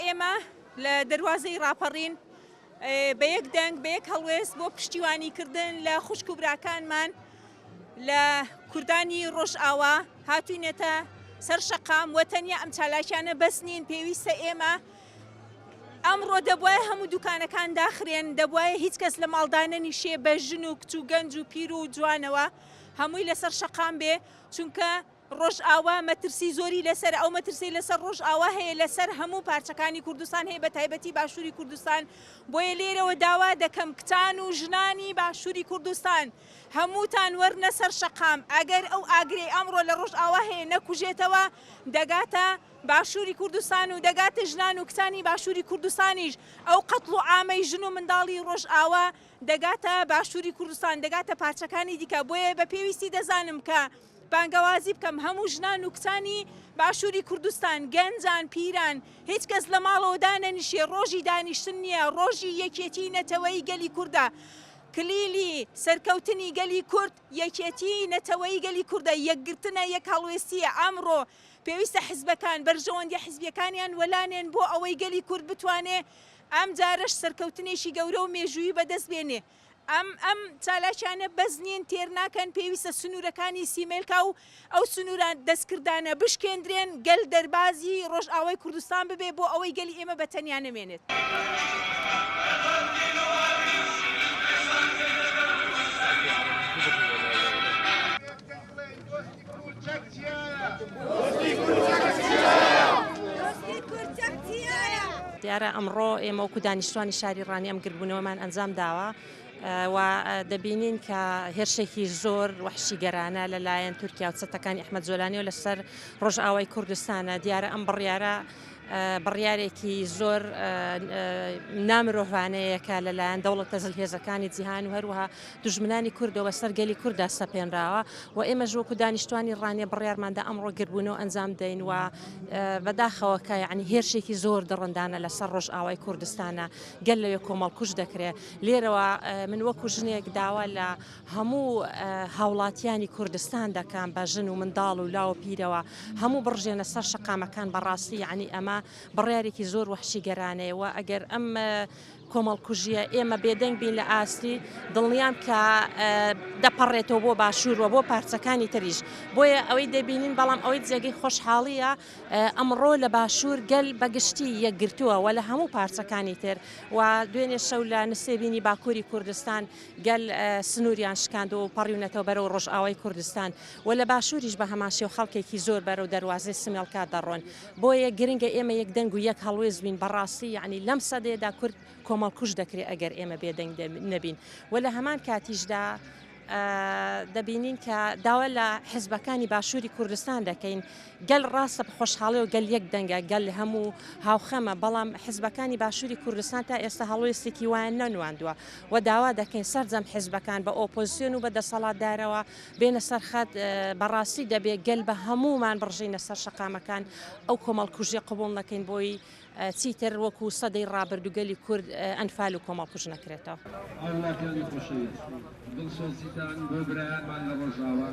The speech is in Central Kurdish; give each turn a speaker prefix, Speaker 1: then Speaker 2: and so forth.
Speaker 1: ئێمە لە دەروازەی ڕاپەڕین بە یەک دەنگ بە یەک هەڵوێست بۆ پشتیوانی کردن لە خوشک و براکانمان لە کوردانی ڕۆژئاوا هاتوینەتە سەر شەقام و تەنیا ئەم چالاکیانە بەس نین پێویستە ئێمە ئەمڕۆ دەبوایە هەموو دوکانەکان داخرێن دەبوایە هیچ کەس لە ماڵدا نەنیشێ بە ژن و کچ و گەنج و پیر و جوانەوە هەمووی لەسەر شەقام بێ چونکە ڕۆژئاوا مەترسی زۆری لەسەرە، ئەو مەترسیەی لەسەر ڕۆژئاوا هەیە لەسەر هەموو پارچەکانی کوردستان هەیە بەتایبەتی باشووری کوردستان، بۆیە لێرەوە داوا دەکەم کچان و ژنانی باشووری کوردستان هەمووتان وەرنە سەر شەقام، ئەگەر ئەو ئاگرەی ئەمڕۆ لە ڕۆژئاوا هەیە نەکوژێتەوە دەگاتە باشووری کوردستان و دەگاتە ژنان و کچانی باشووری کوردستانیش، ئەو قەتڵ و عامەی ژن و منداڵی ڕۆژئاوا دەگاتە باشووری کوردستان دەگاتە پارچەکانی دیکە، بۆیە بە پێویستی دەزانم کە بانگەوازی بکەم هەموو ژنان و کچانی باشووری کوردستان، گەنجان، پیران، هیچ کەس لە ماڵەوە دانەنیشێ، ڕۆژی دانیشتن نییە، ڕۆژی یەکێتیی نەتەوەیی گەلی کوردە، کلیلی سەرکەوتنی گەلی کورد یەکێتیی نەتەوەیی گەلی کوردە، یەکگرتنە، یەک هەڵوێستییە، ئەمڕۆ پێویستە حزبەکان بەرژەوەندییە حزبییەکانیان وەلانێن بۆ ئەوەی گەلی کورد بتوانێ ئەمجارەش سەرکەوتنێکی گەورە و مێژوویی بەدەست بێنێ. ئەم ئەم چالاکیانە بەس نین، تێر ناکەن، پێویستە سنوورەکانی سیمێلکا و ئەو سنوورە دەستکردانە بشکێندرێن، گەل دەربازی ڕۆژئاوای کوردستان ببێ بۆ ئەوەی گەلی ئێمە بە تەنیا نەمێنێت.
Speaker 2: دیارە ئەمڕۆ ئێمە وەکو دانیشتوانی شاری ڕانیە ئەم گردبوونەوەمان ئەنجام داوە و دەبینین کە هێرشێکی زۆر وەحشیگەرانە لەلایەن تورکیا و چەتەکانی ئەحمەد جۆلانیەوە لەسەر ڕۆژئاوای کوردستانە دیارە ئەم بڕیارە بڕیارێکی زۆر نامرۆڤانەیە کە لەلایەن دەوڵەتە زلهێزەکانی جیهان و هەروەها دوژمنانی کوردەوە بەسەر گەلی کورددا سەپێنراوە و ئێمەش وەکو دانیشتوانی ڕانیە بڕیارماندا ئەمڕۆ گردبوونەوە ئەنجام دەین و بەداخەوە کە یعنی هێرشێکی زۆر دڕندانە لەسەر ڕۆژئاوای کوردستانە گەل لەوێ کۆمەڵکوژ دەکرێت لێرەوە من وەکو ژنێک داوا لە هەموو هاوڵاتیانی کوردستان دەکەم بە ژن و منداڵ و لاو و پیرەوە هەموو بڕژێنە سەر شەقامەکان بەڕاستی یعنی ئەمە بڕیارێکی زۆر وەحشیگەرانەیە و ئەگەر ئەم کۆمەڵکوژیە ئێمە بێدەنگ بین لە ئاستی دڵنیام کە دەپەڕێتەوە بۆ باشوور و بۆ پارچەکانی تریش بۆیە ئەوەی دەبینین بەڵام ئەوەی جێگەی خۆشحاڵیە ئەمڕۆ لە باشوور گەل بەگشتی یەکگرتووە و لە هەموو پارچەکانی تر و دوێنێ شەو لە نسێبینی باکووری کوردستان گەل سنووریان شکاندووە و پەڕیونەتەوە بەرەو ڕۆژئاوای کوردستان و لە باشووریش بە هەمان شێوە خەڵکێکی زۆر بەرەو دەروازەی سمێڵکا دەڕۆن. بۆیە گرنگە ئێمە یەک دەنگ و یەک هەڵوێست بین. بەڕاستی یەعنی لەم سەدەیەدا کورد کۆمەڵکوژ دەکرێ ئەگەر ئێمە بێدەنگ نەبین و لە هەمان کاتیشدا دەبینین کە داوا لە حزبەکانی باشووری کوردستان دەکەین گەل ڕاستە بە خۆشحاڵیەوە گەل یەک دەنگە، گەل هەموو هاوخەمە، بەڵام حزبەکانی باشووری کوردستان تا ئێستا هەڵوێستێکی وایان نەنواندووە و داوا دەکەین سەرجەم حزبەکان بە ئۆپۆزسیۆن و بە دەسەڵاتدارەوە بێنە سەر خەت، بەڕاستی دەبێ گەل بە هەموومان بڕژێینە سەر شەقامەکان ئەو کۆمەڵکوژیە قبوڵ نەکەین بۆی چیتر وەکو سەدەی ڕابردوو گەلی کورد ئەنفال و کۆمەڵکوژ نەکرێتەوە.
Speaker 3: هاوڵاتیانی خۆشەویست، دڵسۆزیتان بۆ برایانمان لە ڕۆژئاوا.